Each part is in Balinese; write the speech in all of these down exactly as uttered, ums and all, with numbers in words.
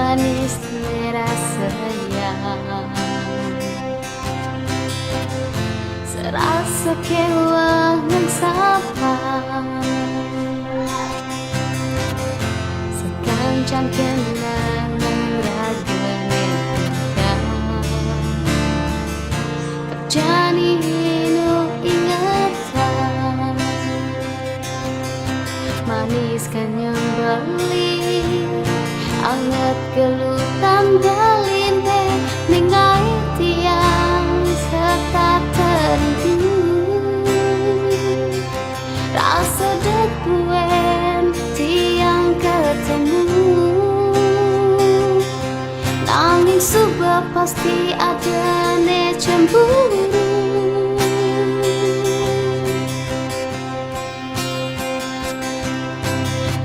Manis merah sayang, serasa kewangan sapa. Sekancam kenangan raga nentang, terjadi nu ingatan. Manis kanyang beli, angat gelutan beli ne, ningai tiang serta terindu. Rasa dek buen tiang ketemu, nanging suba pasti ada ne cemburu.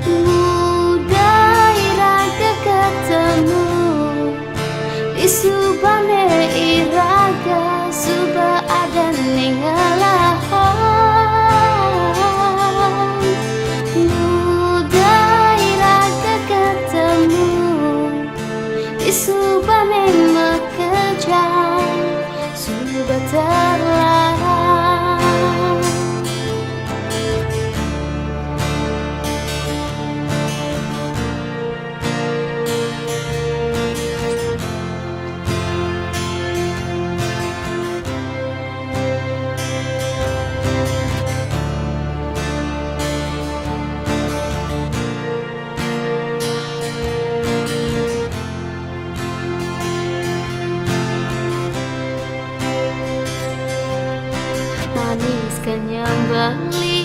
Udah iraga ketemu, di subane iraga suba ada ne ngalahan. Udah iraga ketemu, di subane makejang suba terlarang. Manis kanyang beli,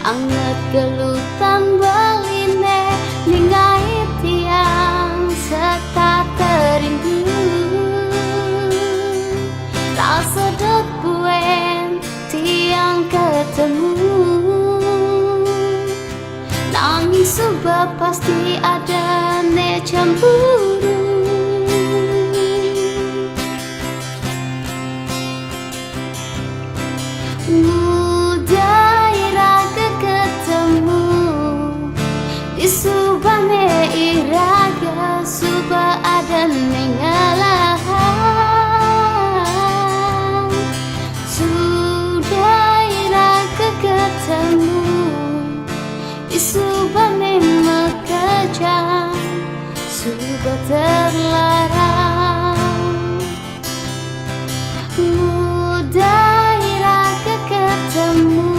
angat gelutan beli ne, ningai tiang serta terindu. Rasa dek buen tiang ketemu, nanging suba pasti ada ne cemburu. Udah iraga ketemu, di subane iraga suba ada ne ngalahan. Sudah iraga ketemu, di subane makejang suba terlarang. Udah iraga ketemu,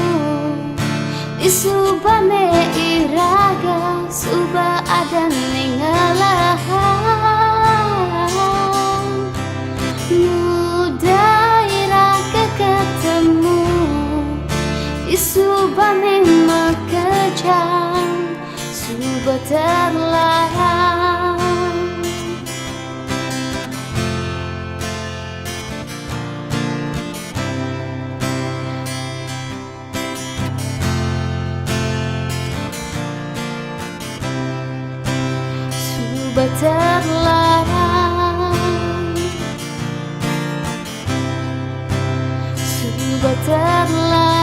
di subane iraga suba ada ne ngalahan. Udah iraga ketemu, di subane makejang suba terlarang. Suba terlarang, suba terlarang.